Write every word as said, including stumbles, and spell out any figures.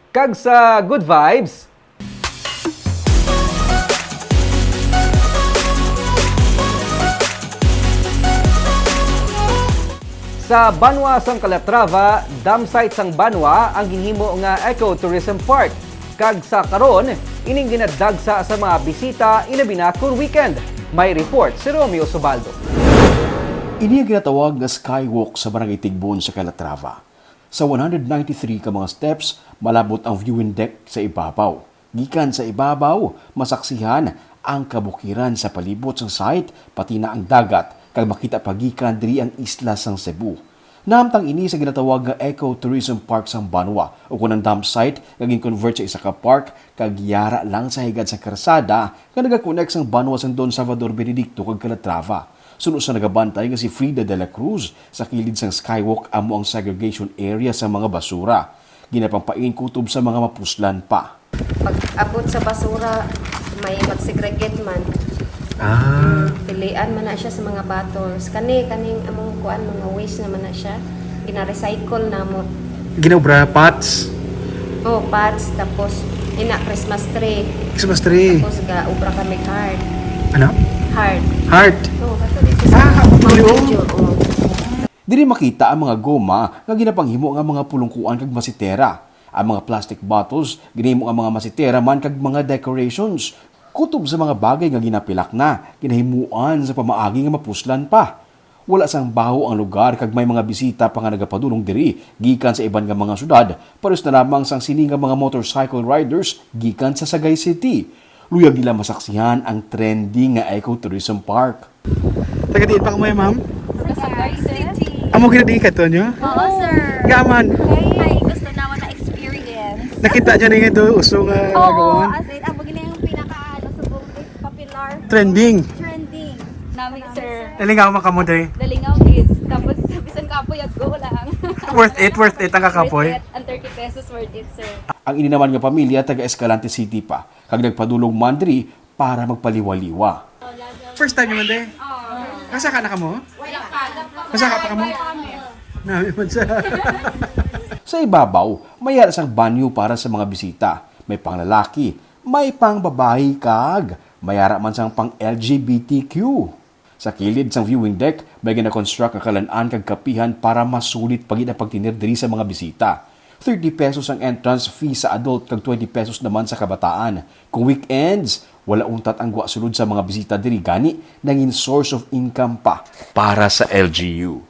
Kag sa good vibes, sa banwa sang Calatrava, dam site sang banwa ang ginhimo nga ecotourism park. Kag sa karon, ining ginadagsa sa mga bisita, ilabi na kon weekend. May report si Romeo Subaldo. Ini ang ginatawag nga skywalk sa Barangay Tigbon sa Calatrava. Sa one hundred ninety-three ka mga steps, malabot ang viewing deck sa ibabaw. Gikan sa ibabaw, masaksihan ang kabukiran sa palibot sang site, pati na ang dagat, kag makita pa gikan diri ang isla sang Cebu. Nahamtang ini sa ginatawag nga Eco Tourism Park sang banwa, o kon ang dump site nga gin-convert sa isa ka park kag yara lang sa higad sa karsada nga nagakonek sang banwa sang Don Salvador Benedicto kag Calatrava. Suno sa nagabantay nga si Frida de la Cruz, sa kilid sang skywalk amo ang segregation area sa mga basura. Ginapampain kutob sa mga mapuslan pa. Pag abot sa basura, may mag-segregate man. Ah. Pilian man na siya sa mga bottles. Kani, kaning among kuan, mga waste naman na siya. Gina-recycle namo. Ginaobra pots? Oh, pots. Tapos, ina, Christmas tree. Christmas tree. Tapos, ga-obra kami heart. Ano? Heart. Heart? Oh, kato dito sa Ah, mga oh. Video, oh. Diri makita ang mga goma nga ginapanghimo nga mga pulungkuan kag masitera. Ang mga plastic bottles, ginahimo nga mga masitera man kag mga decorations. Kutob sa mga bagay nga ginapilak na, ginahimuan sa pamaagi nga mapuslan pa. Wala sang baho ang lugar kag may mga bisita pa nga nagapadulong diri gikan sa iban nga mga syudad, pares na lamang sang sini nga mga motorcycle riders gikan sa Sagay City. Luyag nila masaksihan ang trending nga ecotourism park. Taga diin pa kamo, ma'am? Sa Sagay City. Amo gid diin kato nyo? Oo, sir. Gaman. Ay, gusto na na experience. Nakita nyo na yung ito, uso nga Oo, agawan? As in, amo gid na yung pinaka, ano, subong popular. Trending. Trending. Namin, sir. Nalingaw man kamo, day? Nalingaw, kids. Tapos, bisan kapoy, go lang. Worth it, worth it ang kakapoy? Worth it. Ang thirty pesos, worth it, sir. Ang ini naman nga pamilya, taga Escalante City pa, kag nagpadulong man diri para magpaliwaliwa. First time naman, day? Oo. Kasaka na kamo? Wala pa. Kasaka pa kamo? Nami man sa Sa ibabaw, may ara sang banyo para sa mga bisita. May panglalaki, may pangbabayi, kag may ara man sang pang L G B T Q. Sa kilid sang viewing deck, may gina-construct nga kalan-an kag kapihan para masulit pa gid ang pagtinir diri sa mga bisita. Thirty pesos ang entrance fee sa adult kag twenty pesos naman sa kabataan. Kung weekends, wala untat ang gwa sulod sa mga bisita diri, gani nangin source of income pa para sa L G U.